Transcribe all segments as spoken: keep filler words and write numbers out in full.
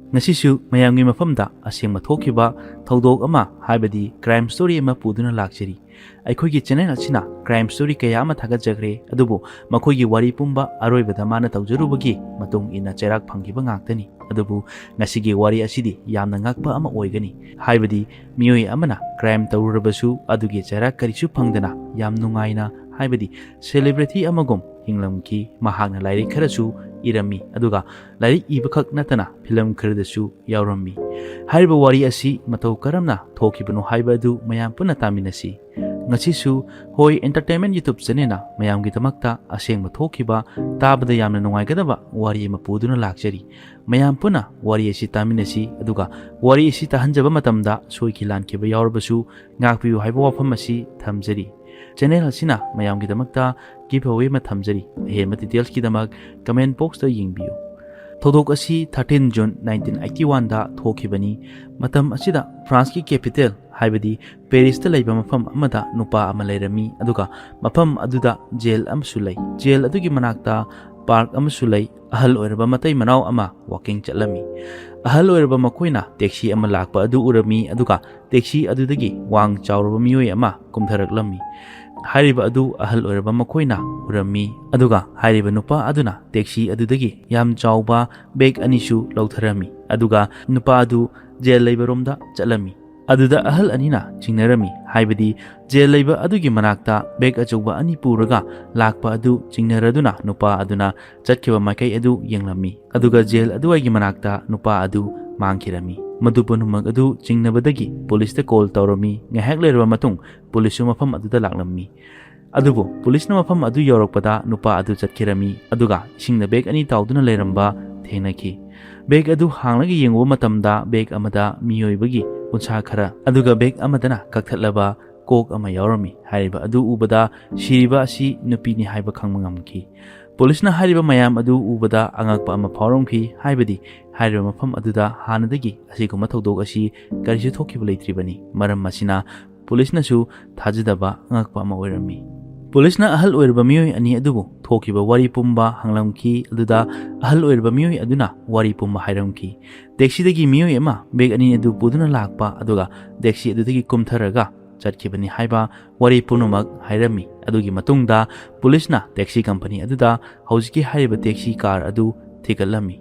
ꯉꯁꯤꯁꯨ ꯃꯌꯥꯝꯒꯤ ꯃꯐꯝꯗ ꯑꯁꯦꯡꯕ ꯊꯣꯛꯈꯤꯕ ꯊꯧꯗꯣꯛ ꯑꯃ, ꯍꯥꯏꯕꯗꯤ crime story ꯑꯃ ꯄꯨꯗꯨꯅ ꯂꯥꯛꯆꯔꯤ꯫ ꯑꯩꯈꯣꯏꯒꯤ channel ꯑꯁꯤꯅ crime story ꯀꯌꯥ ꯑꯃ ꯊꯥꯒꯠꯆꯈ꯭ꯔꯦ, ꯑꯗꯨꯕꯨ ꯃꯈꯣꯏꯒꯤ ꯋꯥꯔꯤ ꯄꯨꯝꯕ ꯑꯔꯣꯏꯕꯗ ꯃꯥꯅ ꯇꯧꯖꯔꯨꯕꯒꯤ ꯃꯇꯨꯡ ꯏꯟꯅ ꯆꯩꯔꯥꯛ ꯐꯪꯈꯤꯕ ꯉꯥꯛꯇꯅꯤ꯫ ꯑꯗꯨꯕꯨ ꯉꯁꯤꯒꯤ ꯋꯥꯔꯤ ꯑꯁꯤꯗꯤ ꯌꯥꯝꯅ ꯉꯛꯄ ꯑꯃ ꯑꯣꯏꯒꯅꯤ, ꯍꯥꯏꯕꯗꯤ ꯃꯤꯑꯣꯏ ꯑꯃꯅ crime ꯇꯧꯔꯨꯔꯕꯁꯨ ꯑꯗꯨꯒꯤ ꯆꯩꯔꯥꯛ ꯀꯔꯤꯁꯨ ꯐꯪꯗꯅ ꯌꯥꯝ ꯅꯨꯡꯉꯥꯏꯅ, ꯍꯥꯏꯕꯗꯤ celebrity ꯑꯃꯒꯨꯝ ꯍꯤꯡꯂꯝꯈꯤ꯫ ꯃꯍꯥꯛꯅ ꯂꯥꯏꯔꯤꯛ ꯈꯔꯁꯨ ꯏꯔꯝꯃꯤ, ꯑꯗꯨꯒ ꯂꯥꯏꯔꯤꯛ ꯏꯕꯈꯛ ꯅꯠꯇꯅ ꯐꯤꯂꯝ ꯈꯔꯗꯁꯨ ꯌꯥꯎꯔꯝꯃꯤ꯫ ꯍꯥꯏꯔꯤꯕ ꯋꯥꯔꯤ ꯑꯁꯤ ꯃꯇꯧ ꯀꯔꯝꯅ ꯊꯣꯛꯈꯤꯕꯅꯣ ꯍꯥꯏꯕ ꯑꯗꯨ ꯃꯌꯥꯝ ꯄꯨꯟꯅ ꯇꯥꯃꯤꯟꯅꯁꯤ꯫ ꯉꯁꯤꯁꯨ ꯍꯣꯏ Entertainment YouTube channelꯅ ꯃꯌꯥꯝꯒꯤꯗꯃꯛꯇ ꯑꯁꯦꯡꯕ ꯊꯣꯛꯈꯤꯕ, ꯇꯥꯕꯗ ꯌꯥꯝꯅ ꯅꯨꯡꯉꯥꯏꯒꯗꯕ ꯋꯥꯔꯤ ꯑꯃ ꯄꯨꯗꯨꯅ ꯂꯥꯛꯆꯔꯤ꯫ ꯃꯌꯥꯝ ꯄꯨꯟꯅ ꯋꯥꯔꯤ ꯑꯁꯤ ꯇꯥꯃꯤꯟꯅꯁꯤ, ꯑꯗꯨꯒ ꯋꯥꯔꯤ ꯑꯁꯤ ꯇꯥꯍꯟꯖꯕ ꯃꯇꯝꯗ ꯁꯣꯏꯈꯤ ꯂꯥꯟꯈꯤꯕ ꯌꯥꯎꯔꯕꯁꯨ ꯉꯥꯛꯄꯤꯌꯨ ꯍꯥꯏꯕ ꯋꯥꯐꯝ ꯑꯁꯤ ꯊꯝꯖꯔꯤ꯫ Channel ꯑꯁꯤꯅ ꯃꯌꯥꯝꯒꯤꯗꯃꯛꯇ giveaway ꯑꯃ ꯊꯝꯖꯔꯤ꯫ ꯑꯍꯦꯟꯕ detailsꯀꯤꯗꯃꯛ comment boxꯇ ꯌꯦꯡꯕꯤꯌꯨ꯫ ꯊꯧꯗꯣꯛ ꯑꯁꯤ thirteen June nineteen eighty oneꯗ ꯊꯣꯛꯈꯤꯕꯅꯤ꯫ ꯃꯇꯝ ꯑꯁꯤꯗ Franceꯀꯤ capital, ꯍꯥꯏꯕꯗꯤ Parisꯇ ꯂꯩꯕ ꯃꯐꯝ ꯑꯃꯗ ꯅꯨꯄꯥ ꯑꯃ ꯂꯩꯔꯝꯃꯤ, ꯑꯗꯨꯒ ꯃꯐꯝ ꯑꯗꯨꯗ jail ꯑꯃꯁꯨ ꯂꯩ꯫ Jail ꯑꯗꯨꯒꯤ ꯃꯅꯥꯛꯇ park ꯑꯃꯁꯨ ꯂꯩ꯫ ꯑꯍꯜ ꯑꯣꯏꯔꯕ ꯃꯇꯩ ꯃꯅꯥꯎ ꯑꯃ walking ꯆꯠꯂꯝꯃꯤ꯫ ꯑꯍꯜ ꯑꯣꯏꯔꯕ ꯃꯈꯣꯏꯅ taxi ꯑꯃ ꯂꯥꯛꯄ ꯑꯗꯨ ꯎꯔꯝꯃꯤ, ꯑꯗꯨꯒ taxi ꯑꯗꯨꯗꯒꯤ ꯋꯥꯡ ꯆꯥꯎꯔꯕ ꯃꯤꯑꯣꯏ ꯑꯃ ꯀꯨꯝꯊꯔꯛꯂꯝꯃꯤ꯫ ꯍꯥꯏꯔꯤꯕ ꯑꯗꯨ ꯑꯍꯜ ꯑꯣꯏꯔꯕ ꯃꯈꯣꯏꯅ ꯎꯔꯝꯃꯤ, ꯑꯗꯨꯒ ꯍꯥꯏꯔꯤꯕ ꯅꯨꯄꯥ ꯑꯗꯨꯅ taxi ꯑꯗꯨꯗꯒꯤ ꯌꯥꯝ ꯆꯥꯎꯕ bag ꯑꯅꯤꯁꯨ ꯂꯧꯊꯔꯝꯃꯤ, ꯑꯗꯨꯒ ꯅꯨꯄꯥ ꯑꯗꯨ jail ꯂꯩꯕꯔꯣꯝꯗ ꯆꯠꯂꯝꯃꯤ꯫ ꯑꯗꯨꯗ ꯑꯍꯜ ꯑꯅꯤꯅ ꯆꯤꯡꯅꯔꯝꯃꯤ, ꯍꯥꯏꯕꯗꯤ jail ꯂꯩꯕ ꯑꯗꯨꯒꯤ ꯃꯅꯥꯛꯇ bag ꯑꯆꯧꯕ ꯑꯅꯤ ꯄꯨꯔꯒ ꯂꯥꯛꯄ ꯑꯗꯨ ꯆꯤꯡꯅꯔꯗꯨꯅ ꯅꯨꯄꯥ ꯑꯗꯨꯅ ꯆꯠꯈꯤꯕ ꯃꯥꯏꯀꯩ ꯑꯗꯨ ꯌꯦꯡꯂꯝꯃꯤ, ꯑꯗꯨꯒ jail ꯑꯗꯨꯋꯥꯏꯒꯤ ꯃꯅꯥꯛꯇ ꯅꯨꯄꯥ ꯑꯗꯨ ꯃꯥꯡꯈꯤꯔꯝꯃꯤ꯫ ꯃꯗꯨ ꯄꯨꯝꯅꯃꯛ ꯑꯗꯨ ꯆꯤꯡꯅꯕꯗꯒꯤ policeꯇ call ꯇꯧꯔꯝꯃꯤ꯫ ꯉꯥꯏꯍꯥꯛ ꯂꯩꯔꯕ ꯃꯇꯨꯡ policeꯁꯨ ꯃꯐꯝ ꯑꯗꯨꯗ ꯂꯥꯛꯂꯝꯃꯤ꯫ ꯑꯗꯨꯕꯨ policeꯅ ꯃꯐꯝ ꯑꯗꯨ ꯌꯧꯔꯛꯄꯗ ꯅꯨꯄꯥ ꯑꯗꯨ ꯆꯠꯈꯤꯔꯝꯃꯤ, ꯑꯗꯨꯒ ꯏꯁꯤꯡꯗ bag ꯑꯅꯤ ꯇꯥꯎꯗꯨꯅ ꯂꯩꯔꯝꯕ ꯊꯦꯡꯅꯈꯤ꯫ Bag ꯑꯗꯨ ꯍꯥꯡꯂꯒ ꯌꯦꯡꯉꯨꯕ ꯃꯇꯝꯗ bag ꯑꯃꯗ ꯃꯤꯑꯣꯏꯕꯒꯤ ꯎꯟꯁꯥ ꯈꯔ, ꯑꯗꯨꯒ bag ꯑꯃꯗꯅ ꯀꯛꯊꯠꯂꯕ ꯀꯣꯛ ꯑꯃ ꯌꯥꯎꯔꯝꯃꯤ꯫ ꯍꯥꯏꯔꯤꯕ ꯑꯗꯨ ꯎꯕꯗ ꯁꯤꯔꯤꯕ ꯑꯁꯤ ꯅꯨꯄꯤꯅꯤ ꯍꯥꯏꯕ ꯈꯪꯕ ꯉꯝꯈꯤ꯫ Policeꯅ ꯍꯥꯏꯔꯤꯕ ꯃꯌꯥꯝ ꯑꯗꯨ ꯎꯕꯗ ꯑꯉꯛꯄ ꯑꯃ ꯐꯥꯎꯔꯝꯈꯤ, ꯍꯥꯏꯕꯗꯤ ꯍꯥꯏꯔꯤꯕ ꯃꯐꯝ ꯑꯗꯨꯗ ꯍꯥꯟꯅꯗꯒꯤ ꯑꯁꯤꯒꯨꯝꯕ ꯊꯧꯗꯣꯛ ꯑꯁꯤ ꯀꯔꯤꯁꯨ ꯊꯣꯛꯈꯤꯕ ꯂꯩꯇ꯭ꯔꯤꯕꯅꯤ꯫ ꯃꯔꯝ ꯑꯁꯤꯅ policeꯅꯁꯨ ꯊꯥꯖꯗꯕ ꯑꯉꯛꯄ ꯑꯃ ꯑꯣꯏꯔꯝꯃꯤ꯫ ꯄꯨꯂꯤꯁꯅ ꯑꯍꯜ ꯑꯣꯏꯔꯕ ꯃꯤꯑꯣꯏ ꯑꯅꯤ ꯑꯗꯨꯕꯨ ꯊꯣꯛꯈꯤꯕ ꯋꯥꯔꯤ ꯄꯨꯝꯕ ꯍꯪꯂꯝꯈꯤ꯫ ꯑꯗꯨꯗ ꯑꯍꯜ ꯑꯣꯏꯔꯕ ꯃꯤꯑꯣꯏ ꯑꯗꯨꯅ ꯋꯥꯔꯤ ꯄꯨꯝꯕ ꯍꯥꯏꯔꯝꯈꯤ꯫ ꯇꯦꯛꯁꯤꯗꯒꯤ ꯃꯤꯑꯣꯏ ꯑꯃ ꯕꯦꯒ ꯑꯅꯤ ꯑꯗꯨ ꯄꯨꯗꯨꯅ ꯂꯥꯛꯄ ꯑꯗꯨꯒ ꯇꯦꯛꯁꯤ ꯑꯗꯨꯗꯒꯤ ꯀꯨꯝꯊꯔꯒ ꯆꯠꯈꯤꯕꯅꯤ ꯍꯥꯏꯕ ꯋꯥꯔꯤ ꯄꯨꯝꯅꯃꯛ ꯍꯥꯏꯔꯝꯃꯤ꯫ ꯑꯗꯨꯒꯤ ꯃꯇꯨꯡꯗ ꯄꯨꯂꯤꯁꯅ ꯇꯦꯛꯁꯤ ꯀꯝꯄꯅꯤ ꯑꯗꯨꯗ ꯍꯧꯖꯤꯛꯀꯤ ꯍꯥꯏꯔꯤꯕ ꯇꯦꯛꯁꯤ ꯀꯥꯔ ꯑꯗꯨ ꯊꯤꯒꯠꯂꯝꯃꯤ꯫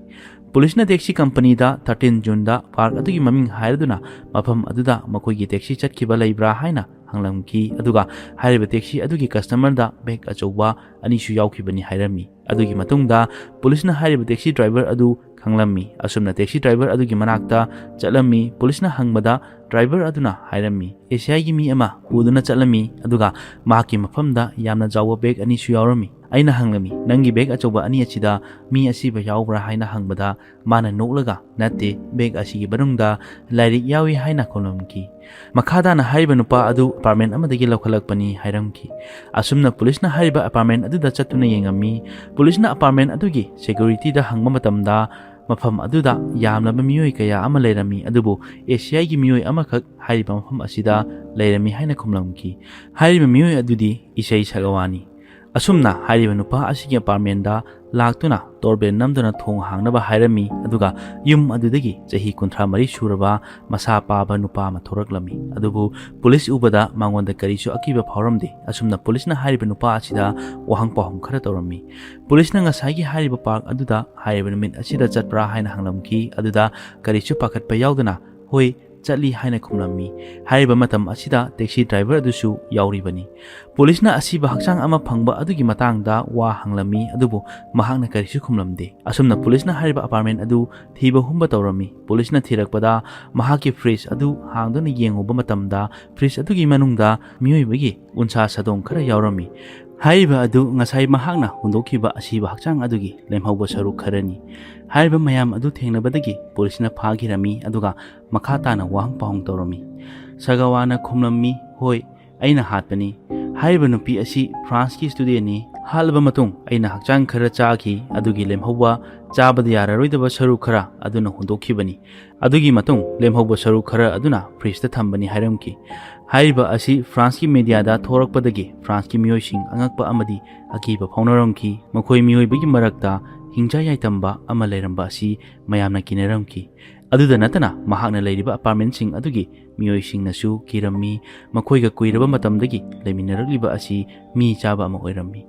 ꯄꯨꯂꯤꯁꯅ ꯇꯦꯛꯁꯤ ꯀꯝꯄꯅꯤꯗ thirteen Juneꯗ ꯄꯥꯔꯛ ꯑꯗꯨꯒꯤ ꯃꯃꯤꯡ ꯍꯥꯏꯔꯗꯨꯅ ꯃꯐꯝ ꯑꯗꯨꯗ ꯃꯈꯣꯏꯒꯤ ꯇꯦꯛꯁꯤ ꯆꯠꯈꯤꯕ ꯂꯩꯕ꯭ꯔꯥ ꯍꯥꯏꯅ ꯍꯪꯂꯝꯈꯤ꯫ ꯑꯗꯨꯒ ꯍꯥꯏꯔꯤꯕ ꯇꯦꯛꯁꯤ ꯑꯗꯨꯒꯤ ꯀꯁꯇꯃꯔꯗ ꯕꯦꯒ ꯑꯆꯧꯕ ꯑꯅꯤꯁꯨ ꯌꯥꯎꯈꯤꯕꯅꯤ ꯍꯥꯏꯔꯝꯃꯤ꯫ ꯑꯗꯨꯒꯤ ꯃꯇꯨꯡꯗ ꯄꯨꯂꯤꯁꯅ ꯍꯥꯏꯔꯤꯕ ꯇꯦꯛꯁꯤ ꯗ꯭ꯔꯥꯏꯚꯔ ꯑꯗꯨ ꯈꯪꯂꯝꯃꯤ꯫ ꯑꯁꯨꯝꯅ ꯇꯦꯛꯁꯤ ꯗ꯭ꯔꯥꯏꯚꯔ ꯑꯗꯨꯒꯤ ꯃꯅꯥꯛꯇ ꯆꯠꯂꯝꯃꯤ꯫ ꯄꯨꯂꯤꯁꯅ ꯍꯪꯕꯗ ꯗ꯭ꯔꯥꯏꯚꯔ ꯑꯗꯨꯅ ꯍꯥꯏꯔꯝꯃꯤ, "ꯑꯦꯁꯤꯌꯥꯒꯤ ꯃꯤ ꯑꯃ ꯄꯨꯗꯨꯅ ꯆꯠꯂꯝꯃꯤ, ꯑꯗꯨꯒ ꯃꯍꯥꯛꯀꯤ ꯃꯐꯝꯗ ꯌꯥꯝꯅ ꯆꯥꯎꯕ ꯕꯦꯒ ꯑꯅꯤꯁꯨ ꯌꯥꯎꯔꯝꯃꯤ꯫ ꯑꯩꯅ ꯍꯪꯂꯝꯃꯤ, 'ꯅꯪꯒꯤ ꯕꯦꯒ ꯑꯆꯧꯕ ꯑꯅꯤ ꯑꯁꯤꯗ ꯃꯤ ꯑꯁꯤꯕ ꯌꯥꯎꯕ꯭ꯔꯥ?' ꯍꯥꯏꯅ ꯍꯪꯕꯗ ꯃꯥꯅ ꯅꯣꯛꯂꯒ, "ꯅꯠꯇꯦ, ꯕꯦꯒ ꯑꯁꯤꯒꯤ ꯃꯅꯨꯡꯗ ꯂꯥꯏꯔꯤꯛ ꯌꯥꯎꯏ" ꯍꯥꯏꯅ ꯈꯨꯝꯂꯝꯈꯤ꯫ ꯃꯈꯥ ꯇꯥꯅ ꯍꯥꯏꯔꯤꯕ ꯅꯨꯄꯥ ꯑꯗꯨ ꯑꯄꯥꯔꯠꯃꯦꯟ ꯑꯃꯗꯒꯤ ꯂꯧꯈꯠꯂꯛꯄꯅꯤ ꯍꯥꯏꯔꯝꯈꯤ꯫ ꯑꯁꯨꯝꯅ ꯄꯨꯂꯤꯁꯅ ꯍꯥꯏꯔꯤꯕ ꯑꯄꯥꯔꯠꯃꯦꯟ ꯑꯗꯨꯗ ꯆꯠꯇꯨꯅ ꯌꯦꯡꯉꯝꯃꯤ꯫ ꯄꯨꯂꯤꯁꯅ ꯑꯄꯥꯔꯠꯃꯦꯟ ꯑꯗꯨꯒꯤ ꯁꯦꯀ꯭ꯌꯨꯔꯤꯇꯤꯗ ꯍꯪꯕ ꯃꯇꯝꯗ ꯃꯐꯝ ꯑꯗꯨꯗ ꯌꯥꯝꯂꯕ ꯃꯤꯑꯣꯏ ꯀꯌꯥ ꯑꯃ ꯂꯩꯔꯝꯃꯤ, ꯑꯗꯨꯕꯨ ꯑꯦꯁꯤꯌꯥꯒꯤ ꯃꯤꯑꯣꯏ ꯑꯃꯈꯛ ꯍꯥꯏꯔꯤꯕ ꯃꯐꯝ ꯑꯁꯤꯗ ꯂꯩꯔꯝꯃꯤ ꯍꯥꯏꯅ ꯈꯨꯝꯂꯝꯈꯤ꯫ ꯍꯥꯏꯔꯤꯕ ꯃꯤꯑꯣꯏ ꯑꯗꯨꯗꯤ ꯏꯁꯩ ꯁꯒꯋꯥꯅꯤ꯫ ꯑꯁꯨꯝꯅ ꯍꯥꯏꯔꯤꯕ ꯅꯨꯄꯥ ꯑꯁꯤꯒꯤ ꯑꯄꯥꯔꯠꯃꯦꯟꯗ ꯂꯥꯛꯇꯨꯅ ꯗꯣꯔꯕꯦꯜ ꯅꯝꯗꯨꯅ ꯊꯣꯡ ꯍꯥꯡꯅꯕ ꯍꯥꯏꯔꯝꯃꯤ, ꯑꯗꯨꯒ ꯌꯨꯝ ꯑꯗꯨꯗꯒꯤ ꯆꯍꯤ ꯀꯨꯟꯊ꯭ꯔꯥ ꯃꯔꯤ ꯁꯨꯔꯕ ꯃꯁꯥ ꯄꯥꯕ ꯅꯨꯄꯥ ꯑꯃ ꯊꯣꯔꯛꯂꯝꯃꯤ꯫ ꯑꯗꯨꯕꯨ ꯄꯨꯂꯤꯁ ꯎꯕꯗ ꯃꯉꯣꯟꯗ ꯀꯔꯤꯁꯨ ꯑꯀꯤꯕ ꯐꯥꯎꯔꯝꯗꯦ꯫ ꯑꯁꯨꯝꯅ ꯄꯨꯂꯤꯁꯅ ꯍꯥꯏꯔꯤꯕ ꯅꯨꯄꯥ ꯑꯁꯤꯗ ꯋꯥꯍꯪ ꯄꯥꯎꯍꯪ ꯈꯔ ꯇꯧꯔꯝꯃꯤ꯫ ꯄꯨꯂꯤꯁꯅ ꯉꯁꯥꯏꯒꯤ ꯍꯥꯏꯔꯤꯕ ꯄꯥꯔꯛ ꯑꯗꯨꯗ ꯍꯥꯏꯔꯤꯕ ꯅꯨꯃꯤꯠ ꯑꯁꯤꯗ ꯆꯠꯄ꯭ꯔꯥ ꯍꯥꯏꯅ ꯍꯪꯂꯝꯈꯤ꯫ ꯑꯗꯨꯗ ꯀꯔꯤꯁꯨ ꯄꯥꯈꯠꯄ ꯌꯥꯎꯗꯅ "ꯍꯣꯏ, ꯆꯠꯂꯤ" ꯍꯥꯏꯅ ꯈꯨꯝꯂꯝꯃꯤ꯫ ꯍꯥꯏꯔꯤꯕ ꯃꯇꯝ ꯑꯁꯤꯗ ꯇꯦꯛꯁꯤ ꯗ꯭ꯔꯥꯏꯚꯔ ꯑꯗꯨꯁꯨ ꯌꯥꯎꯔꯤꯕꯅꯤ꯫ ꯄꯨꯂꯤꯁꯅ ꯑꯁꯤꯕ ꯍꯛꯆꯥꯡ ꯑꯃ ꯐꯪꯕ ꯑꯗꯨꯒꯤ ꯃꯇꯥꯡꯗ ꯋꯥ ꯍꯪꯂꯝꯃꯤ, ꯑꯗꯨꯕꯨ ꯃꯍꯥꯛꯅ ꯀꯔꯤꯁꯨ ꯈꯨꯝꯂꯝꯗꯦ꯫ ꯑꯁꯨꯝꯅ ꯄꯨꯂꯤꯁꯅ ꯍꯥꯏꯔꯤꯕ ꯑꯄꯥꯔꯠꯃꯦꯟ ꯑꯗꯨ ꯊꯤꯕ ꯍꯨꯝꯕ ꯇꯧꯔꯝꯃꯤ꯫ ꯄꯨꯂꯤꯁꯅ ꯊꯤꯔꯛꯄꯗ ꯃꯍꯥꯛꯀꯤ ꯐ꯭ꯔꯤꯖ ꯑꯗꯨ ꯍꯥꯡꯗꯨꯅ ꯌꯦꯡꯉꯨꯕ ꯃꯇꯝꯗ ꯐ꯭ꯔꯤꯖ ꯑꯗꯨꯒꯤ ꯃꯅꯨꯡꯗ ꯃꯤꯑꯣꯏꯕꯒꯤ ꯎꯟꯁꯥ ꯁꯥꯗꯣꯡ ꯈꯔ ꯌꯥꯎꯔꯝꯃꯤ꯫ ꯍꯥꯏꯔꯤꯕ ꯑꯗꯨ ꯉꯁꯥꯏ ꯃꯍꯥꯛꯅ ꯍꯨꯟꯗꯣꯛꯈꯤꯕ ꯑꯁꯤꯕ ꯍꯛꯆꯥꯡ ꯑꯗꯨꯒꯤ ꯂꯦꯝꯍꯧꯕ ꯁꯔꯨꯛ ꯈꯔꯅꯤ꯫ ꯍꯥꯏꯔꯤꯕ ꯃꯌꯥꯝ ꯑꯗꯨ ꯊꯦꯡꯅꯕꯗꯒꯤ ꯄꯨꯂꯤꯁꯅ ꯐꯥꯈꯤꯔꯝꯃꯤ, ꯑꯗꯨꯒ ꯃꯈꯥ ꯇꯥꯅ ꯋꯥꯍꯪ ꯄꯥꯎꯍꯪ ꯇꯧꯔꯝꯃꯤ꯫ ꯁꯒꯋꯥꯅ ꯈꯨꯝꯂꯝꯃꯤ, "ꯍꯣꯏ, ꯑꯩꯅ ꯍꯥꯠꯄꯅꯤ꯫ ꯍꯥꯏꯔꯤꯕ ꯅꯨꯄꯤ ꯑꯁꯤ ꯐ꯭ꯔꯥꯟꯁꯀꯤ ꯁ꯭ꯇꯨꯗꯦꯟꯠꯅꯤ꯫ ꯍꯥꯠꯂꯕ ꯃꯇꯨꯡ ꯑꯩꯅ ꯍꯛꯆꯥꯡ ꯈꯔ ꯆꯥꯈꯤ, ꯑꯗꯨꯒꯤ ꯂꯦꯝꯍꯧꯕ ꯆꯥꯕꯗ ꯌꯥꯔꯔꯣꯏꯗꯕ ꯁꯔꯨꯛ ꯈꯔ ꯑꯗꯨꯅ ꯍꯨꯟꯗꯣꯛꯈꯤꯕꯅꯤ꯫ ꯑꯗꯨꯒꯤ ꯃꯇꯨꯡ ꯂꯦꯝꯍꯧꯕ ꯁꯔꯨꯛ ꯈꯔ ꯑꯗꯨꯅ ꯐ꯭ꯔꯤꯖꯇ ꯊꯝꯕꯅꯤ ꯍꯥꯏꯔꯝꯈꯤ꯫ ꯍꯥꯏꯔꯤꯕ ꯑꯁꯤ ꯐ꯭ꯔꯥꯟꯁꯀꯤ ꯃꯦꯗꯤꯌꯥꯗ ꯊꯣꯔꯛꯄꯗꯒꯤ ꯐ꯭ꯔꯥꯟꯁꯀꯤ ꯃꯤꯑꯣꯏꯁꯤꯡ ꯑꯉꯛꯄ ꯑꯃꯗꯤ ꯑꯀꯤꯕ ꯐꯥꯎꯅꯔꯝꯈꯤ꯫ ꯃꯈꯣꯏ ꯃꯤꯑꯣꯏꯕꯒꯤ ꯃꯔꯛꯇ ꯍꯤꯡꯆꯥ ꯌꯥꯏꯇꯝꯕ ꯑꯃ ꯂꯩꯔꯝꯕ ꯑꯁꯤ ꯃꯌꯥꯝꯅ ꯀꯤꯅꯔꯝꯈꯤ꯫ ꯑꯗꯨꯗ ꯅꯠꯇꯅ ꯃꯍꯥꯛꯅ ꯂꯩꯔꯤꯕ ꯑꯄꯥꯔꯠꯃꯦꯟꯁꯤꯡ ꯑꯗꯨꯒꯤ ꯃꯤꯑꯣꯏꯁꯤꯡꯅꯁꯨ ꯀꯤꯔꯝꯃꯤ꯫ ꯃꯈꯣꯏꯒ ꯀꯨꯏꯔꯕ ꯃꯇꯝꯗꯒꯤ ꯂꯩꯃꯤꯟꯅꯔꯛꯂꯤꯕ ꯑꯁꯤ ꯃꯤ ꯆꯥꯕ ꯑꯃ ꯑꯣꯏꯔꯝꯃꯤ꯫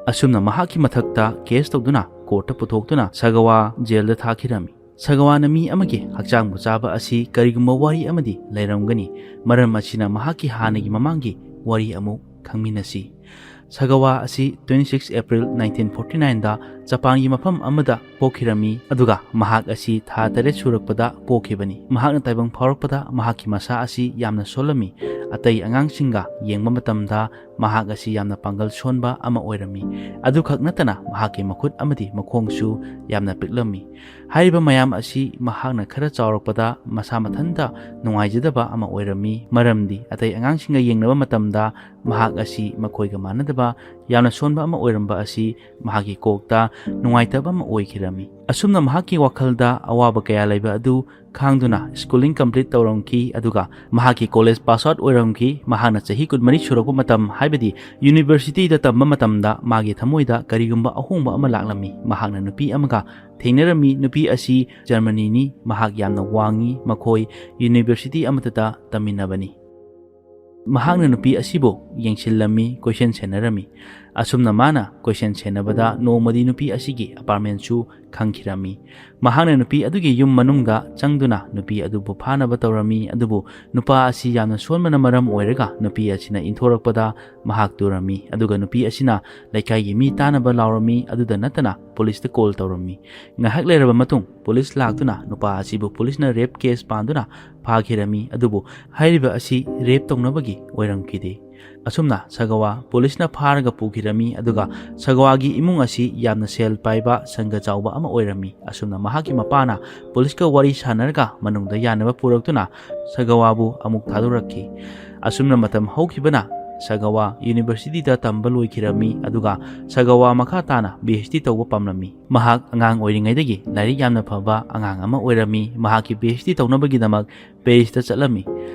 ꯑꯁꯨꯝꯅ ꯃꯍꯥꯛꯀꯤ ꯃꯊꯛꯇ ꯀꯦꯁ ꯇꯧꯗꯨꯅ ꯀꯣꯔꯠꯇ ꯄꯨꯊꯣꯛꯇꯨꯅ ꯁꯒꯋꯥ ꯖꯦꯜꯗ ꯊꯥꯈꯤꯔꯝꯃꯤ꯫ ꯁꯒꯋꯥꯅ ꯃꯤ ꯑꯃꯒꯤ ꯍꯛꯆꯥꯡꯕꯨ ꯆꯥꯕ ꯑꯁꯤ ꯀꯔꯤꯒꯨꯝꯕ ꯋꯥꯔꯤ ꯑꯃꯗꯤ ꯂꯩꯔꯝꯒꯅꯤ꯫ ꯃꯔꯝ ꯑꯁꯤꯅ ꯃꯍꯥꯛꯀꯤ ꯍꯥꯟꯅꯒꯤ ꯃꯃꯥꯡꯒꯤ ꯋꯥꯔꯤ ꯑꯃꯨꯛ ꯈꯪꯃꯤꯟꯅꯁꯤ꯫ ꯁꯒꯋꯥ ꯑꯁꯤ twenty six April nineteen forty nine ꯗ ꯖꯄꯥꯟꯒꯤ ꯃꯐꯝ ꯑꯃꯗ ꯄꯣꯛꯈꯤꯔꯝꯃꯤ, ꯑꯗꯨꯒ ꯃꯍꯥꯛ ꯑꯁꯤ ꯊꯥ ꯇꯔꯦꯠ ꯁꯨꯔꯛꯄꯗ ꯄꯣꯛꯈꯤꯕꯅꯤ꯫ ꯃꯍꯥꯛꯅ ꯇꯥꯏꯕꯪ ꯐꯥꯎꯔꯛꯄꯗ ꯃꯍꯥꯛꯀꯤ ꯃꯁꯥ ꯑꯁꯤ ꯌꯥꯝꯅ ꯁꯣꯜꯂꯝꯃꯤ꯫ ꯑꯇꯩ ꯑꯉꯥꯡꯁꯤꯡꯒ ꯌꯦꯡꯕ ꯃꯇꯝꯗ ꯃꯍꯥꯛ ꯑꯁꯤ ꯌꯥꯝꯅ ꯄꯥꯡꯒꯜ ꯁꯣꯟꯕ ꯑꯃ ꯑꯣꯏꯔꯝꯃꯤ꯫ ꯑꯗꯨꯈꯛ ꯅꯠꯇꯅ ꯃꯍꯥꯛꯀꯤ ꯃꯈꯨꯠ ꯑꯃꯗꯤ ꯃꯈꯣꯡꯁꯨ ꯌꯥꯝꯅ ꯄꯤꯛꯂꯝꯃꯤ꯫ ꯍꯥꯏꯔꯤꯕ ꯃꯌꯥꯝ ꯑꯁꯤ ꯃꯍꯥꯛꯅ ꯈꯔ ꯆꯥꯎꯔꯛꯄꯗ ꯃꯁꯥ ꯃꯊꯟꯇ ꯅꯨꯡꯉꯥꯏꯖꯗꯕ ꯑꯃ ꯑꯣꯏꯔꯝꯃꯤ, ꯃꯔꯝꯗꯤ ꯑꯇꯩ ꯑꯉꯥꯡꯁꯤꯡꯒ ꯌꯦꯡꯅꯕ ꯃꯇꯝꯗ ꯃꯍꯥꯛ ꯑꯁꯤ ꯃꯈꯣꯏꯒ ꯃꯥꯟꯅꯗꯕ ꯌꯥꯝꯅ ꯁꯣꯟꯕ ꯑꯃ ꯑꯣꯏꯔꯝꯕ ꯑꯁꯤ ꯃꯍꯥꯛꯀꯤ ꯀꯣꯛꯇ ꯅꯨꯡꯉꯥꯏꯇꯕ ꯑꯃ ꯑꯣꯏꯈꯤꯔꯝꯃꯤ꯫ ꯑꯁꯨꯝꯅ ꯃꯍꯥꯛꯀꯤ ꯋꯥꯈꯜꯗ ꯑꯋꯥꯕ ꯀꯌꯥ ꯂꯩꯕ ꯑꯗꯨ ꯈꯥꯡꯗꯨꯅ schooling complete ꯇꯧꯔꯝꯈꯤ, ꯑꯗꯨꯒ ꯃꯍꯥꯛꯀꯤ ꯀꯣꯂꯦꯖ ꯄꯥꯁ ꯑꯥꯎꯠ ꯑꯣꯏꯔꯝꯈꯤ꯫ ꯃꯍꯥꯛꯅ ꯆꯍꯤ ꯀꯨꯟꯃꯔꯤ ꯁꯨꯔꯛꯄ ꯃꯇꯝ, ꯍꯥꯏꯕꯗꯤ ꯌꯨꯅꯤꯚꯔꯁꯤꯇꯤꯗ ꯇꯝꯕ ꯃꯇꯝꯗ ꯃꯥꯒꯤ ꯊꯃꯣꯏꯗ ꯀꯔꯤꯒꯨꯝꯕ ꯑꯍꯣꯡꯕ ꯑꯃ ꯂꯥꯛꯂꯝꯃꯤ꯫ ꯃꯍꯥꯛꯅ ꯅꯨꯄꯤ ꯑꯃꯒ ꯊꯦꯡꯅꯔꯝꯃꯤ꯫ ꯅꯨꯄꯤ ꯑꯁꯤ ꯖꯔꯃꯅꯤꯅꯤ꯫ ꯃꯍꯥꯛ ꯌꯥꯝꯅ ꯋꯥꯡꯉꯤ꯫ ꯃꯈꯣꯏ ꯌꯨꯅꯤꯚꯔꯁꯤꯇꯤ ꯑꯃꯠꯇꯗ ꯇꯝꯃꯤꯟꯅꯕꯅꯤ꯫ ꯃꯍꯥꯛꯅ ꯅꯨꯄꯤ ꯑꯁꯤꯕꯨ ꯌꯦꯡꯁꯤꯜꯂꯝꯃꯤ, ꯀꯣꯏꯁꯦꯟ ꯁꯦꯟꯅꯔꯝꯃꯤ꯫ ꯑꯁꯨꯝꯅ ꯃꯥꯅ ꯀꯣꯏꯁꯦꯟ ꯁꯦꯟꯅꯕꯗ ꯅꯣꯡꯃꯗꯤ ꯅꯨꯄꯤ ꯑꯁꯤꯒꯤ ꯑꯄꯥꯔꯠꯃꯦꯟꯁꯨ ꯈꯪꯈꯤꯔꯝꯃꯤ꯫ ꯃꯍꯥꯛꯅ ꯅꯨꯄꯤ ꯑꯗꯨꯒꯤ ꯌꯨꯝ ꯃꯅꯨꯡꯗ ꯆꯪꯗꯨꯅ ꯅꯨꯄꯤ ꯑꯗꯨꯕꯨ ꯐꯥꯅꯕ ꯇꯧꯔꯝꯃꯤ, ꯑꯗꯨꯕꯨ ꯅꯨꯄꯥ ꯑꯁꯤ ꯌꯥꯝꯅ ꯁꯣꯟꯕꯅ ꯃꯔꯝ ꯑꯣꯏꯔꯒ ꯅꯨꯄꯤ ꯑꯁꯤꯅ ꯏꯟꯊꯣꯔꯛꯄꯗ ꯃꯍꯥꯛ ꯇꯨꯔꯝꯃꯤ, ꯑꯗꯨꯒ ꯅꯨꯄꯤ ꯑꯁꯤꯅ ꯂꯩꯀꯥꯏꯒꯤ ꯃꯤ ꯇꯥꯅꯕ ꯂꯥꯎꯔꯝꯃꯤ꯫ ꯑꯗꯨꯗ ꯅꯠꯇꯅ ꯄꯨꯂꯤꯁꯇ ꯀꯣꯜ ꯇꯧꯔꯝꯃꯤ꯫ ꯉꯥꯏꯍꯥꯛ ꯂꯩꯔꯕ ꯃꯇꯨꯡ ꯄꯨꯂꯤꯁ ꯂꯥꯛꯇꯨꯅ ꯅꯨꯄꯥ ꯑꯁꯤꯕꯨ ꯄꯨꯂꯤꯁꯅ ꯔꯦꯞ ꯀꯦꯁ ꯄꯥꯟꯗꯨꯅ ꯐꯥꯈꯤꯔꯝꯃꯤ, ꯑꯗꯨꯕꯨ ꯍꯥꯏꯔꯤꯕ ꯑꯁꯤ ꯔꯦꯞ ꯇꯧꯅꯕꯒꯤ ꯑꯣꯏꯔꯝꯈꯤꯗꯦ꯫ ꯑꯁꯨꯝꯅ ꯁꯒꯋꯥ ꯄꯨꯂꯤꯁꯅ ꯐꯥꯔꯒ ꯄꯨꯈꯤꯔꯝꯃꯤ, ꯑꯗꯨꯒ ꯁꯒꯋꯥꯒꯤ ꯏꯃꯨꯡ ꯑꯁꯤ ꯌꯥꯝꯅ ꯁꯦꯜ ꯄꯥꯏꯕ, ꯁꯪꯒ ꯆꯥꯎꯕ ꯑꯃ ꯑꯣꯏꯔꯝꯃꯤ꯫ ꯑꯁꯨꯝꯅ ꯃꯍꯥꯛꯀꯤ ꯃꯄꯥꯅ ꯄꯨꯂꯤꯁꯀ ꯋꯥꯔꯤ ꯁꯥꯟꯅꯔꯒ ꯃꯅꯨꯡꯗ ꯌꯥꯅꯕ ꯄꯨꯔꯛꯇꯨꯅ ꯁꯒꯋꯥꯕꯨ ꯑꯃꯨꯛ ꯊꯥꯗꯣꯔꯛꯈꯤ꯫ ꯑꯁꯨꯝꯅ ꯃꯇꯝ ꯍꯧꯈꯤꯕꯅ ꯁꯒꯋꯥ ꯌꯨꯅꯤꯚꯔꯁꯤꯇꯤꯗ ꯇꯝꯕ ꯂꯣꯏꯈꯤꯔꯝꯃꯤ, ꯑꯗꯨꯒ ꯁꯒꯋꯥ ꯃꯈꯥ ꯇꯥꯅ ꯄꯤ ꯑꯩꯆ ꯗꯤ ꯇꯧꯕ ꯄꯥꯝꯂꯝꯃꯤ꯫ ꯃꯍꯥꯛ ꯑꯉꯥꯡ ꯑꯣꯏꯔꯤꯉꯩꯗꯒꯤ ꯂꯥꯏꯔꯤꯛ ꯌꯥꯝꯅ ꯐꯕ ꯑꯉꯥꯡ ꯑꯃ ꯑꯣꯏꯔꯝꯃꯤ꯫ ꯃꯍꯥꯛꯀꯤ ꯄꯤ ꯑꯩꯆ ꯗꯤ ꯇꯧꯅꯕꯒꯤꯗꯃꯛ ꯄꯦꯔꯤꯁꯇ ꯆꯠꯂꯝꯃꯤ꯫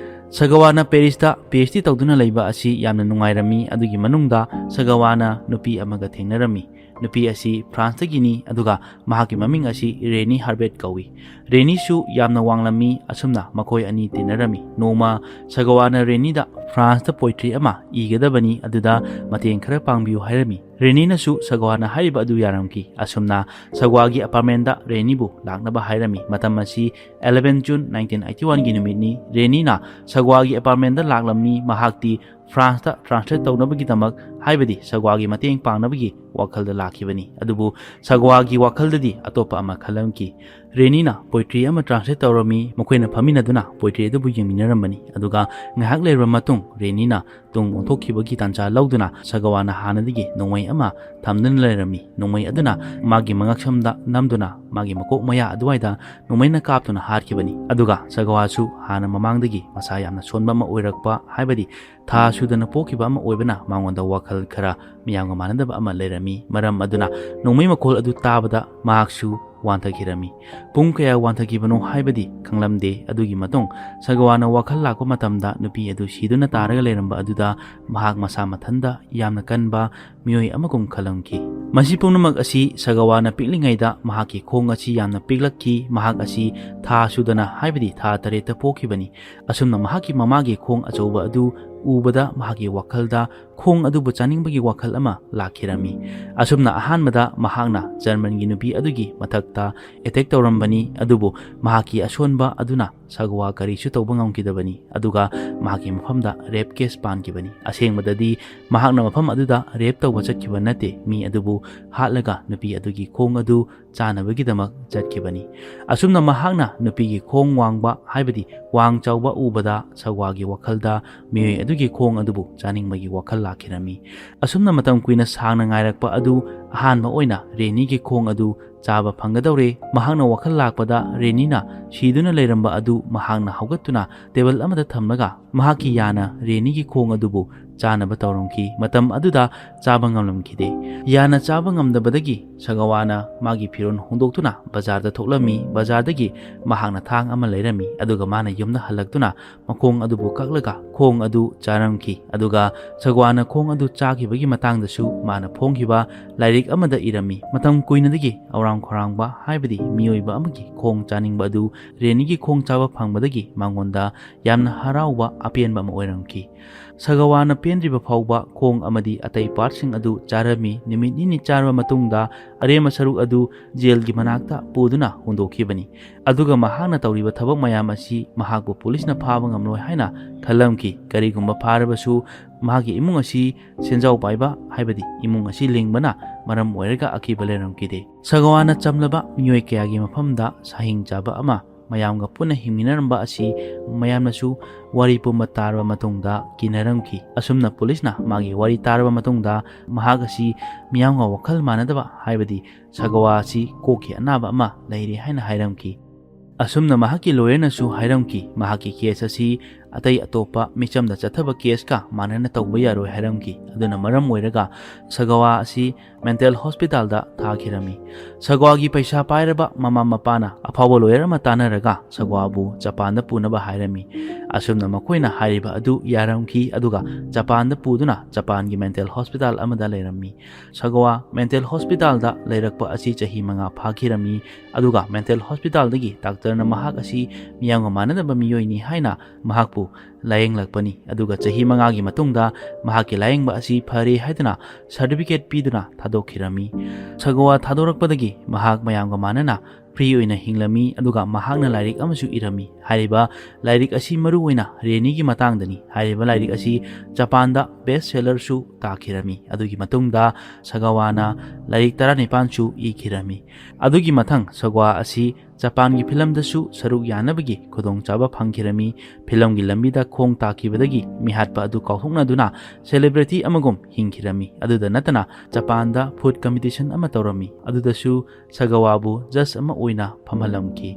ꯁꯒꯋꯥꯅ ꯄꯦꯔꯤꯁꯇ ꯄꯤ ꯑꯩꯆ ꯗꯤ ꯇꯧꯗꯨꯅ ꯂꯩꯕ ꯑꯁꯤ ꯌꯥꯝꯅ ꯅꯨꯡꯉꯥꯏꯔꯝꯃꯤ꯫ ꯑꯗꯨꯒꯤ ꯃꯅꯨꯡꯗ ꯁꯒꯋꯥꯅ ꯅꯨꯄꯤ ꯑꯃꯒ ꯊꯦꯡꯅꯔꯝꯃꯤ꯫ ꯅꯨꯄꯤ ꯑꯁꯤ ꯐ꯭ꯔꯥꯟꯁꯇꯒꯤꯅꯤ, ꯑꯗꯨꯒ ꯃꯍꯥꯛꯀꯤ ꯃꯃꯤꯡ ꯑꯁꯤ ꯔꯦꯅꯤ ꯍꯥꯔꯕꯦꯠ ꯀꯧꯏ꯫ ꯔꯦꯅꯤꯁꯨ ꯌꯥꯝꯅ ꯋꯥꯡꯂꯝꯃꯤ꯫ ꯑꯁꯨꯝꯅ ꯃꯈꯣꯏ ꯑꯅꯤ ꯇꯤꯟꯅꯔꯝꯃꯤ꯫ ꯅꯣꯡꯃ ꯁꯒꯋꯥꯅ ꯔꯦꯅꯤꯗ ꯐ꯭ꯔꯥꯟꯁꯇ ꯄꯣꯏꯇ꯭ꯔꯤ ꯑꯃ ꯏꯒꯗꯕꯅꯤ, ꯑꯗꯨꯗ ꯃꯇꯦꯡ ꯈꯔ ꯄꯥꯡꯕꯤꯌꯨ ꯍꯥꯏꯔꯝꯃꯤ꯫ ꯔꯦꯅꯤꯅꯁꯨ ꯁꯒꯋꯥꯅ ꯍꯥꯏꯔꯤꯕ ꯑꯗꯨ ꯌꯥꯔꯝꯈꯤ꯫ ꯑꯁꯨꯝꯅ ꯁꯒꯋꯥꯒꯤ ꯑꯄꯥꯔꯠꯃꯦꯟꯗ ꯔꯦꯅꯤꯕꯨ ꯂꯥꯛꯅꯕ ꯍꯥꯏꯔꯝꯃꯤ꯫ ꯃꯇꯝ ꯑꯁꯤ eleven June nineteen eighty one ꯒꯤ ꯅꯨꯃꯤꯠꯅꯤ꯫ ꯔꯦꯅꯤꯅ ꯁꯒꯋꯥꯒꯤ ꯑꯄꯥꯔꯠꯃꯦꯟꯗ ꯂꯥꯛꯂꯝꯃꯤ꯫ ꯃꯍꯥꯛꯇꯤ ꯐ꯭ꯔꯥꯟꯁꯇ ꯇ꯭ꯔꯥꯟꯁꯂꯦꯠ ꯇꯧꯅꯕꯒꯤꯗꯃꯛ, ꯍꯥꯏꯕꯗꯤ ꯁꯒꯋꯥꯒꯤ ꯃꯇꯦꯡ ꯄꯥꯡꯅꯕꯒꯤ ꯋꯥꯈꯜꯗ ꯂꯥꯛꯈꯤꯕꯅꯤ꯫ ꯑꯗꯨꯕꯨ ꯁꯒꯋꯥꯒꯤ ꯋꯥꯈꯜꯗꯗꯤ ꯑꯇꯣꯞꯄ ꯑꯃ ꯈꯜꯂꯝꯈꯤ꯫ ꯔꯦꯅꯤꯅ ꯄꯣꯏꯇ꯭ꯔꯤ ꯑꯃ ꯇ꯭ꯔꯥꯟꯁꯂꯦꯠ ꯇꯧꯔꯝꯃꯤ꯫ ꯃꯈꯣꯏꯅ ꯐꯝꯃꯤꯟꯅꯗꯨꯅ ꯄꯣꯏꯇ꯭ꯔꯤ ꯑꯗꯨꯕꯨ ꯌꯦꯡꯃꯤꯟꯅꯔꯝꯕꯅꯤ꯫ ꯑꯗꯨꯒ ꯉꯥꯏꯍꯥꯛ ꯂꯩꯔꯕ ꯃꯇꯨꯡ ꯔꯦꯅꯤꯅ ꯇꯨꯡ ꯑꯣꯟꯊꯣꯛꯈꯤꯕꯒꯤ ꯇꯥꯟꯖꯥ ꯂꯧꯗꯨꯅ ꯁꯒꯋꯥꯅ ꯍꯥꯟꯅꯗꯒꯤ ꯅꯣꯡꯃꯩ ꯑꯃ ꯊꯝꯗꯨꯅ ꯂꯩꯔꯝꯃꯤ꯫ ꯅꯣꯡꯃꯩ ꯑꯗꯨꯅ ꯃꯥꯒꯤ ꯃꯉꯛꯁꯝꯗ ꯅꯝꯗꯨꯅ ꯃꯥꯒꯤ ꯃꯀꯣꯛ ꯃꯌꯥ ꯑꯗꯨꯋꯥꯏꯗ ꯅꯣꯡꯃꯩꯅ ꯀꯥꯞꯇꯨꯅ ꯍꯥꯠꯈꯤꯕꯅꯤ꯫ ꯑꯗꯨꯒ ꯁꯒꯋꯥꯁꯨ ꯍꯥꯟꯅ ꯃꯃꯥꯡꯗꯒꯤ ꯃꯁꯥ ꯌꯥꯝꯅ ꯁꯣꯟꯕ ꯑꯃ ꯑꯣꯏꯔꯛꯄ, ꯍꯥꯏꯕꯗꯤ ꯊꯥ ꯁꯨꯗꯅ ꯄꯣꯛꯈꯤꯕ ꯑꯃ ꯑꯣꯏꯕꯅ ꯃꯉꯣꯟꯗ ꯋꯥꯈꯜ ꯈꯔ ꯃꯤꯌꯥꯝꯒ ꯃꯥꯟꯅꯗꯕ ꯑꯃ ꯂꯩꯔꯝꯃꯤ꯫ ꯃꯔꯝ ꯑꯗꯨꯅ ꯅꯣꯡꯃꯩ ꯃꯈꯣꯜ ꯑꯗꯨ ꯇꯥꯕꯗ ꯃꯍꯥꯛꯁꯨ ꯋꯥꯟꯊꯈꯤꯔꯝꯃꯤ꯫ ꯄꯨꯡ ꯀꯌꯥ ꯋꯥꯟꯊꯈꯤꯕꯅꯣ ꯍꯥꯏꯕꯗꯤ ꯈꯪꯂꯝꯗꯦ꯫ ꯑꯗꯨꯒꯤ ꯃꯇꯨꯡ ꯁꯒꯋꯥꯅ ꯋꯥꯈꯜ ꯂꯥꯛꯄ ꯃꯇꯝꯗ ꯅꯨꯄꯤ ꯑꯗꯨ ꯁꯤꯗꯨꯅ ꯇꯥꯔꯒ ꯂꯩꯔꯝꯕ ꯑꯗꯨꯗ ꯃꯍꯥꯛ ꯃꯁꯥ ꯃꯊꯟꯇ ꯌꯥꯝꯅ ꯀꯟꯕ ꯃꯤꯑꯣꯏ ꯑꯃꯒꯨꯝ ꯈꯜꯂꯝꯈꯤ꯫ ꯃꯁꯤ ꯄꯨꯝꯅꯃꯛ ꯑꯁꯤ ꯁꯒꯋꯥꯅ ꯄꯤꯛꯂꯤꯉꯩꯗ ꯃꯍꯥꯛꯀꯤ ꯈꯣꯡ ꯑꯁꯤ ꯌꯥꯝꯅ ꯄꯤꯛꯂꯛꯈꯤ꯫ ꯃꯍꯥꯛ ꯑꯁꯤ ꯊꯥ ꯁꯨꯗꯅ, ꯍꯥꯏꯕꯗꯤ ꯊꯥ ꯇꯔꯦꯠꯇ ꯄꯣꯛꯈꯤꯕꯅꯤ꯫ ꯑꯁꯨꯝꯅ ꯃꯍꯥꯛꯀꯤ ꯃꯃꯥꯒꯤ ꯈꯣꯡ ꯑꯆꯧꯕ ꯑꯗꯨ ꯎꯕꯗ ꯃꯍꯥꯛꯀꯤ ꯋꯥꯈꯜꯗ ꯈꯣꯡ ꯑꯗꯨꯕꯨ ꯆꯥꯅꯤꯡꯕꯒꯤ ꯋꯥꯈꯜ ꯑꯃ ꯂꯥꯛꯈꯤꯔꯝꯃꯤ꯫ ꯑꯁꯨꯝꯅ ꯑꯍꯥꯟꯕꯗ ꯃꯍꯥꯛꯅ ꯖꯔꯃꯟꯒꯤ ꯅꯨꯄꯤ ꯑꯗꯨꯒꯤ ꯃꯊꯛꯇ ꯑꯦꯇꯦꯛ ꯇꯧꯔꯝꯕꯅꯤ, ꯑꯗꯨꯕꯨ ꯃꯍꯥꯛꯀꯤ ꯑꯁꯣꯟꯕ ꯑꯗꯨꯅ ꯁꯒꯋꯥ ꯀꯔꯤꯁꯨ ꯇꯧꯕ ꯉꯝꯈꯤꯗꯕꯅꯤ, ꯑꯗꯨꯒ ꯃꯍꯥꯛꯀꯤ ꯃꯐꯝꯗ ꯔꯦꯞ ꯀꯦꯁ ꯄꯥꯟꯈꯤꯕꯅꯤ꯫ ꯑꯁꯦꯡꯕꯗꯗꯤ ꯃꯍꯥꯛꯅ ꯃꯐꯝ ꯑꯗꯨꯗ ꯔꯦꯞ ꯇꯧꯕ ꯆꯠꯈꯤꯕ ꯅꯠꯇꯦ, ꯃꯤ ꯑꯗꯨꯕꯨ ꯍꯥꯠꯂꯒ ꯅꯨꯄꯤ ꯑꯗꯨꯒꯤ ꯈꯣꯡ ꯑꯗꯨ ꯆꯥꯅꯕꯒꯤꯗꯃꯛ ꯆꯠꯈꯤꯕꯅꯤ꯫ ꯑꯁꯨꯝꯅ ꯃꯍꯥꯛꯅ ꯅꯨꯄꯤꯒꯤ ꯈꯣꯡ ꯋꯥꯡꯕ, ꯍꯥꯏꯕꯗꯤ ꯋꯥꯡ ꯆꯥꯎꯕ ꯎꯕꯗ ꯁꯒꯋꯥꯒꯤ ꯋꯥꯈꯜꯗ ꯃꯤꯑꯣꯏ ꯑꯗꯨꯒꯤ ꯈꯣꯡ ꯑꯗꯨꯕꯨ ꯆꯥꯅꯤꯡꯕꯒꯤ ꯋꯥꯈꯜ ꯂꯥꯛꯈꯤꯔꯝꯃꯤ꯫ ꯑꯁꯨꯝꯅ ꯃꯇꯝ ꯀꯨꯏꯅ ꯁꯥꯡꯅ ꯉꯥꯏꯔꯛꯄ ꯑꯗꯨ ꯑꯍꯥꯟꯕ ꯑꯣꯏꯅ ꯔꯦꯅꯤꯒꯤ ꯈꯣꯡ ꯑꯗꯨ ꯆꯥꯕ ꯐꯪꯒꯗꯧꯔꯦ꯫ ꯃꯍꯥꯛꯅ ꯋꯥꯈꯜ ꯂꯥꯛꯄꯗ ꯔꯦꯅꯤꯅ ꯁꯤꯗꯨꯅ ꯂꯩꯔꯝꯕ ꯑꯗꯨ ꯃꯍꯥꯛꯅ ꯍꯧꯒꯠꯇꯨꯅ ꯇꯦꯕꯜ ꯑꯃꯗ ꯊꯝꯂꯒ ꯃꯍꯥꯛꯀꯤ ꯌꯥꯅ ꯔꯦꯅꯤꯒꯤ ꯈꯣꯡ ꯑꯗꯨꯕꯨ ꯆꯥꯅꯕ ꯇꯧꯔꯝꯈꯤ꯫ ꯃꯇꯝ ꯑꯗꯨꯗ ꯆꯥꯕ ꯉꯝꯂꯝꯈꯤꯗꯦ꯫ ꯌꯥꯅ ꯆꯥꯕ ꯉꯝꯗꯕꯗꯒꯤ ꯁꯒꯋꯥꯅ ꯃꯥꯒꯤ ꯐꯤꯔꯣꯜ ꯍꯣꯡꯗꯣꯛꯇꯨꯅ ꯕꯖꯥꯔꯗ ꯊꯣꯛꯂꯝꯃꯤ꯫ ꯕꯖꯥꯔꯗꯒꯤ ꯃꯍꯥꯛꯅ ꯊꯥꯡ ꯑꯃ ꯂꯩꯔꯝꯃꯤ, ꯑꯗꯨꯒ ꯃꯥꯅ ꯌꯨꯝꯗ ꯍꯜꯂꯛꯇꯨꯅ ꯃꯈꯣꯡ ꯑꯗꯨꯕꯨ ꯀꯛꯂꯒ ꯈꯣꯡ ꯑꯗꯨ ꯆꯥꯔꯝꯈꯤ꯫ ꯑꯗꯨꯒ ꯁꯒꯋꯥꯅ ꯈꯣꯡ ꯑꯗꯨ ꯆꯥꯈꯤꯕꯒꯤ ꯃꯇꯥꯡꯗꯁꯨ ꯃꯥꯅ ꯐꯣꯡꯈꯤꯕ ꯂꯥꯏꯔꯤꯛ ꯑꯃꯗ ꯏꯔꯝꯃꯤ꯫ ꯃꯇꯝ ꯀꯨꯏꯅꯗꯒꯤ ꯑꯧꯔꯥꯡ ꯈꯧꯔꯥꯡꯕ, ꯍꯥꯏꯕꯗꯤ ꯃꯤꯑꯣꯏꯕ ꯑꯃꯒꯤ ꯈꯣꯡ ꯆꯥꯅꯤꯡꯕ ꯑꯗꯨ ꯔꯦꯅꯤꯒꯤ ꯈꯣꯡ ꯆꯥꯕ ꯐꯪꯕꯗꯒꯤ ꯃꯉꯣꯟꯗ ꯌꯥꯝꯅ ꯍꯔꯥꯎꯕ ꯑꯄꯦꯟꯕ ꯑꯃ ꯑꯣꯏꯔꯝꯈꯤ꯫ ꯁꯒꯋꯥꯅ ꯄꯦꯟꯗ꯭ꯔꯤꯕ ꯐꯥꯎꯕ ꯈꯣꯡ ꯑꯃꯗꯤ ꯑꯇꯩ ꯄꯥꯔꯠꯁꯤꯡ ꯑꯗꯨ ꯆꯥꯔꯝꯃꯤ꯫ ꯅꯨꯃꯤꯠ ꯅꯤꯅꯤ ꯆꯥꯔꯕ ꯃꯇꯨꯡꯗ ꯑꯔꯦꯝꯕ ꯁꯔꯨꯛ ꯑꯗꯨ ꯖꯦꯜꯒꯤ ꯃꯅꯥꯛꯇ ꯄꯨꯗꯨꯅ ꯍꯨꯟꯗꯣꯛꯈꯤꯕꯅꯤ꯫ ꯑꯗꯨꯒ ꯃꯍꯥꯛꯅ ꯇꯧꯔꯤꯕ ꯊꯕꯛ ꯃꯌꯥꯝ ꯑꯁꯤ ꯃꯍꯥꯛꯄꯨ ꯄꯨꯂꯤꯁꯅ ꯐꯥꯕ ꯉꯝꯂꯣꯏ ꯍꯥꯏꯅ ꯈꯜꯂꯝꯈꯤ꯫ ꯀꯔꯤꯒꯨꯝꯕ ꯐꯥꯔꯕꯁꯨ ꯃꯍꯥꯛꯀꯤ ꯏꯃꯨꯡ ꯑꯁꯤ ꯁꯦꯟꯖꯥꯎ ꯄꯥꯏꯕ, ꯍꯥꯏꯕꯗꯤ ꯏꯃꯨꯡ ꯑꯁꯤ ꯂꯤꯡꯕꯅ ꯃꯔꯝ ꯑꯣꯏꯔꯒ ꯑꯀꯤꯕ ꯂꯩꯔꯝꯈꯤꯗꯦ꯫ ꯁꯒꯋꯥꯅ ꯆꯝꯂꯕ ꯃꯤꯑꯣꯏ ꯀꯌꯥꯒꯤ ꯃꯐꯝꯗ ꯁꯥꯍꯤꯡ ꯆꯥꯕ ꯑꯃ, ꯃꯌꯥꯝꯒ ꯄꯨꯟꯅ ꯍꯤꯡꯃꯤꯟꯅꯔꯝꯕ ꯑꯁꯤ ꯃꯌꯥꯝꯅꯁꯨ ꯋꯥꯔꯤ ꯄꯨꯝꯕ ꯇꯥꯔꯕ ꯃꯇꯨꯡꯗ ꯀꯤꯅꯔꯝꯈꯤ꯫ ꯑꯁꯨꯝꯅ ꯄꯨꯂꯤꯁꯅ ꯃꯥꯒꯤ ꯋꯥꯔꯤ ꯇꯥꯔꯕ ꯃꯇꯨꯡꯗ ꯃꯍꯥꯛ ꯑꯁꯤ ꯃꯤꯌꯥꯝꯒ ꯋꯥꯈꯜ ꯃꯥꯟꯅꯗꯕ, ꯍꯥꯏꯕꯗꯤ ꯁꯒꯋꯥ ꯑꯁꯤ ꯀꯣꯛꯀꯤ ꯑꯅꯥꯕ ꯑꯃ ꯂꯩꯔꯦ ꯍꯥꯏꯅ ꯍꯥꯏꯔꯝꯈꯤ꯫ ꯑꯁꯨꯝꯅ ꯃꯍꯥꯛꯀꯤ ꯂꯣꯌꯔꯅꯁꯨ ꯍꯥꯏꯔꯝꯈꯤ, ꯃꯍꯥꯛꯀꯤ ꯀꯦꯁ ꯑꯁꯤ ꯑꯇꯩ ꯑꯇꯣꯞꯄ ꯃꯤꯆꯝꯗ ꯆꯠꯊꯕ ꯀꯦꯁꯀ ꯃꯥꯟꯅꯅ ꯇꯧꯕ ꯌꯥꯔꯣꯏ ꯍꯥꯏꯔꯝꯈꯤ꯫ ꯑꯗꯨꯅ ꯃꯔꯝ ꯑꯣꯏꯔꯒ ꯁꯒꯋꯥ ꯑꯁꯤ ꯃꯦꯟꯇꯦꯜ ꯍꯣꯁꯄꯤꯇꯥꯜꯗ ꯊꯥꯈꯤꯔꯝꯃꯤ꯫ ꯁꯒꯋꯥꯒꯤ ꯄꯩꯁꯥ ꯄꯥꯏꯔꯕ ꯃꯃꯥ ꯃꯄꯥꯅ ꯑꯐꯥꯎꯕ ꯂꯣꯌꯔ ꯑꯃ ꯇꯥꯟꯅꯔꯒ ꯁꯒꯋꯥꯕꯨ ꯖꯄꯥꯟꯗ ꯄꯨꯅꯕ ꯍꯥꯏꯔꯝꯃꯤ꯫ ꯑꯁꯨꯝꯅ ꯃꯈꯣꯏꯅ ꯍꯥꯏꯔꯤꯕ ꯑꯗꯨ ꯌꯥꯔꯝꯈꯤ, ꯑꯗꯨꯒ ꯖꯄꯥꯟꯗ ꯄꯨꯗꯨꯅ ꯖꯄꯥꯟꯒꯤ ꯃꯦꯟꯇꯦꯜ ꯍꯣꯁꯄꯤꯇꯥꯜ ꯑꯃꯗ ꯂꯩꯔꯝꯃꯤ꯫ ꯁꯒꯋꯥ ꯃꯦꯟꯇꯦꯜ ꯍꯣꯁꯄꯤꯇꯥꯜꯗ ꯂꯩꯔꯛꯄ ꯑꯁꯤ ꯆꯍꯤ ꯃꯉꯥ ꯐꯥꯈꯤꯔꯝꯃꯤ, ꯑꯗꯨꯒ ꯃꯦꯟꯇꯦꯜ ꯍꯣꯁꯄꯤꯇꯥꯜꯗꯒꯤ ꯗꯥꯛꯇꯔꯅ ꯃꯍꯥꯛ ꯑꯁꯤ ꯃꯤꯌꯥꯝꯒ ꯃꯥꯟꯅꯗꯕ ꯃꯤꯑꯣꯏꯅꯤ ꯍꯥꯏꯅ ꯃꯍꯥꯛꯄꯨ ꯂꯥꯌꯦꯡꯂꯛꯄꯅꯤ꯫ ꯑꯗꯨꯒ ꯆꯍꯤ ꯃꯉꯥꯒꯤ ꯃꯇꯨꯡꯗ ꯃꯍꯥꯛꯀꯤ ꯂꯥꯌꯦꯡꯕ ꯑꯁꯤ ꯐꯔꯦ ꯍꯥꯏꯗꯨꯅ ꯁꯥꯔꯇꯤꯐꯤꯀꯦꯠ ꯄꯤꯗꯨꯅ ꯊꯥꯗꯣꯛꯈꯤꯔꯝꯃꯤ꯫ ꯁꯒꯋꯥ ꯊꯥꯗꯣꯔꯛꯄꯗꯒꯤ ꯃꯍꯥꯛ ꯃꯌꯥꯝꯒ ꯃꯥꯟꯅꯅ ꯐ꯭ꯔꯤ ꯑꯣꯏꯅ ꯍꯤꯡꯂꯝꯃꯤ, ꯑꯗꯨꯒ ꯃꯍꯥꯛꯅ ꯂꯥꯏꯔꯤꯛ ꯑꯃꯁꯨ ꯏꯔꯝꯃꯤ꯫ ꯍꯥꯏꯔꯤꯕ ꯂꯥꯏꯔꯤꯛ ꯑꯁꯤ ꯃꯔꯨ ꯑꯣꯏꯅ ꯔꯦꯅꯤꯒꯤ ꯃꯇꯥꯡꯗꯅꯤ꯫ ꯍꯥꯏꯔꯤꯕ ꯂꯥꯏꯔꯤꯛ ꯑꯁꯤ ꯖꯄꯥꯟꯗ ꯕꯦꯁ ꯁꯦꯂꯔꯁꯨ ꯇꯥꯈꯤꯔꯝꯃꯤ꯫ ꯑꯗꯨꯒꯤ ꯃꯇꯨꯡꯗ ꯁꯒꯋꯥꯅ ꯂꯥꯏꯔꯤꯛ ꯇꯔꯥꯅꯤꯄꯥꯟꯁꯨ ꯏꯈꯤꯔꯝꯃꯤ꯫ ꯑꯗꯨꯒꯤ ꯃꯊꯪ ꯁꯒꯋꯥ ꯑꯁꯤ ꯖꯄꯥꯟꯒꯤ ꯐꯤꯂꯝꯗꯁꯨ ꯁꯔꯨꯛ ꯌꯥꯅꯕꯒꯤ ꯈꯨꯗꯣꯡꯆꯥꯕ ꯐꯪꯈꯤꯔꯝꯃꯤ꯫ ꯐꯤꯂꯝꯒꯤ ꯂꯝꯕꯤꯗ ꯈꯣꯡ ꯇꯥꯈꯤꯕꯗꯒꯤ ꯃꯤꯍꯥꯠꯄ ꯑꯗꯨ ꯀꯥꯎꯊꯣꯛꯅꯗꯨꯅ celebrity ꯑꯃꯒꯨꯝ ꯍꯤꯡꯈꯤꯔꯝꯃꯤ꯫ ꯑꯗꯨꯗ ꯅꯠꯇꯅ ꯖꯄꯥꯟꯗ food competition ꯑꯃ ꯇꯧꯔꯝꯃꯤ꯫ ꯑꯗꯨꯗꯁꯨ ꯁꯒꯋꯥꯕꯨ judge ꯑꯃ ꯑꯣꯏꯅ ꯐꯝꯍꯜꯂꯝꯈꯤ꯫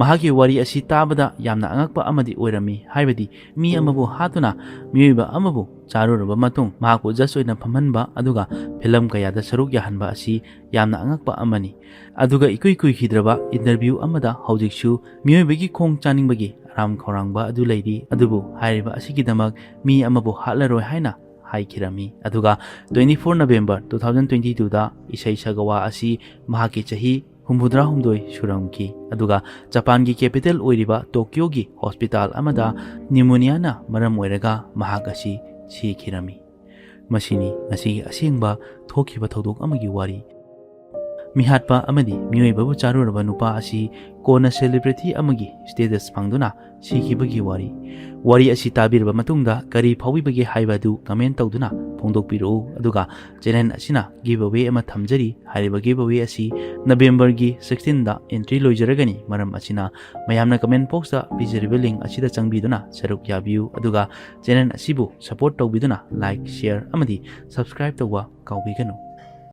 ꯃꯍꯥꯛꯀꯤ ꯋꯥꯔꯤ ꯑꯁꯤ ꯇꯥꯕꯗ ꯌꯥꯝꯅ ꯑꯉꯛꯄ ꯑꯃꯗꯤ ꯑꯣꯏꯔꯝꯃꯤ꯫ ꯍꯥꯏꯕꯗꯤ ꯃꯤ ꯑꯃꯕꯨ ꯍꯥꯠꯇꯨꯅ ꯃꯤꯑꯣꯏꯕ ꯑꯃꯕꯨ ꯆꯥꯔꯨꯔꯕ ꯃꯇꯨꯡ ꯃꯍꯥꯛꯄꯨ judge ꯑꯣꯏꯅ ꯐꯝꯍꯟꯕ ꯑꯗꯨꯒ ꯐꯤꯂꯝ ꯀꯌꯥꯗ ꯁꯔꯨꯛ ꯌꯥꯍꯟꯕ ꯑꯁꯤ ꯌꯥꯝꯅ ꯑꯉꯛꯄ ꯑꯃꯅꯤ꯫ ꯑꯗꯨꯒ ꯏꯀꯨꯏ ꯀꯨꯏꯈꯤꯗ꯭ꯔꯕ interview ꯑꯃꯗ ꯍꯧꯖꯤꯛꯁꯨ ꯃꯤꯑꯣꯏꯕꯒꯤ ꯈꯣꯡ ꯆꯥꯅꯤꯡꯕꯒꯤ ꯑꯔꯥꯝ ꯈꯧꯔꯥꯡꯕ ꯑꯗꯨ ꯂꯩꯔꯤ, ꯑꯗꯨꯕꯨ ꯍꯥꯏꯔꯤꯕ ꯑꯁꯤꯒꯤꯗꯃꯛ ꯃꯤ ꯑꯃꯕꯨ ꯍꯥꯠꯂꯔꯣꯏ ꯍꯥꯏꯅ ꯍꯥꯏꯈꯤꯔꯝꯃꯤ꯫ ꯑꯗꯨꯒ twenty four November two thousand twenty twoꯗ ꯏꯁꯩ ꯁꯒꯋꯥ ꯑꯁꯤ ꯃꯍꯥꯛꯀꯤ ꯆꯍꯤ ꯍꯨꯝꯐꯨꯇꯔꯥꯍꯨꯝꯗꯣꯏ ꯁꯨꯔꯝꯈꯤ꯫ ꯑꯗꯨꯒ ꯖꯄꯥꯟꯒꯤ capital ꯑꯣꯏꯔꯤꯕ ꯇꯣꯀꯤꯌꯣꯒꯤ hospital ꯑꯃꯗ pneumoniaꯅ ꯃꯔꯝ ꯑꯣꯏꯔꯒ ꯃꯍꯥꯛ ꯑꯁꯤ ꯁꯤꯈꯤꯔꯝꯃꯤ꯫ ꯃꯁꯤꯅꯤ ꯉꯁꯤꯒꯤ ꯑꯁꯦꯡꯕ ꯊꯣꯛꯈꯤꯕ ꯊꯧꯗꯣꯛ ꯑꯃꯒꯤ ꯋꯥꯔꯤ꯫ ꯃꯤꯍꯥꯠꯄ ꯑꯃꯗꯤ ꯃꯤꯑꯣꯏꯕꯕꯨ ꯆꯥꯔꯨꯔꯕ ꯅꯨꯄꯥ ꯑꯁꯤ ꯀꯣꯟꯅ celebrity ꯑꯃꯒꯤ status ꯐꯪꯗꯨꯅ ꯁꯤꯈꯤꯕꯒꯤ ꯋꯥꯔꯤ꯫ ꯋꯥꯔꯤ ꯑꯁꯤ ꯇꯥꯕꯤꯔꯕ ꯃꯇꯨꯡꯗ ꯀꯔꯤ ꯐꯥꯎꯕꯤꯕꯒꯦ ꯍꯥꯏꯕ ꯑꯗꯨ comment ꯇꯧꯗꯨꯅ ꯐꯣꯡꯗꯣꯛꯄꯤꯔꯛꯎ꯫ ꯑꯗꯨꯒ channel ꯑꯁꯤꯅ giveaway ꯑꯃ ꯊꯝꯖꯔꯤ꯫ ꯍꯥꯏꯔꯤꯕ giveaway ꯑꯁꯤ Novemberꯒꯤ sixteenꯗ entry ꯂꯣꯏꯖꯔꯒꯅꯤ꯫ ꯃꯔꯝ ꯑꯁꯤꯅ ꯃꯌꯥꯝꯅ comment boxꯇ ꯄꯤꯖꯔꯤꯕ link ꯑꯁꯤꯗ ꯆꯪꯕꯤꯗꯨꯅ ꯁꯔꯨꯛ ꯌꯥꯕꯤꯌꯨ꯫ ꯑꯗꯨꯒ channel ꯑꯁꯤꯕꯨ support ꯇꯧꯕꯤꯗꯨꯅ like, share ꯑꯃꯗꯤ subscribe ꯇꯧꯕ ꯀꯥꯎꯕꯤꯒꯅꯨ꯫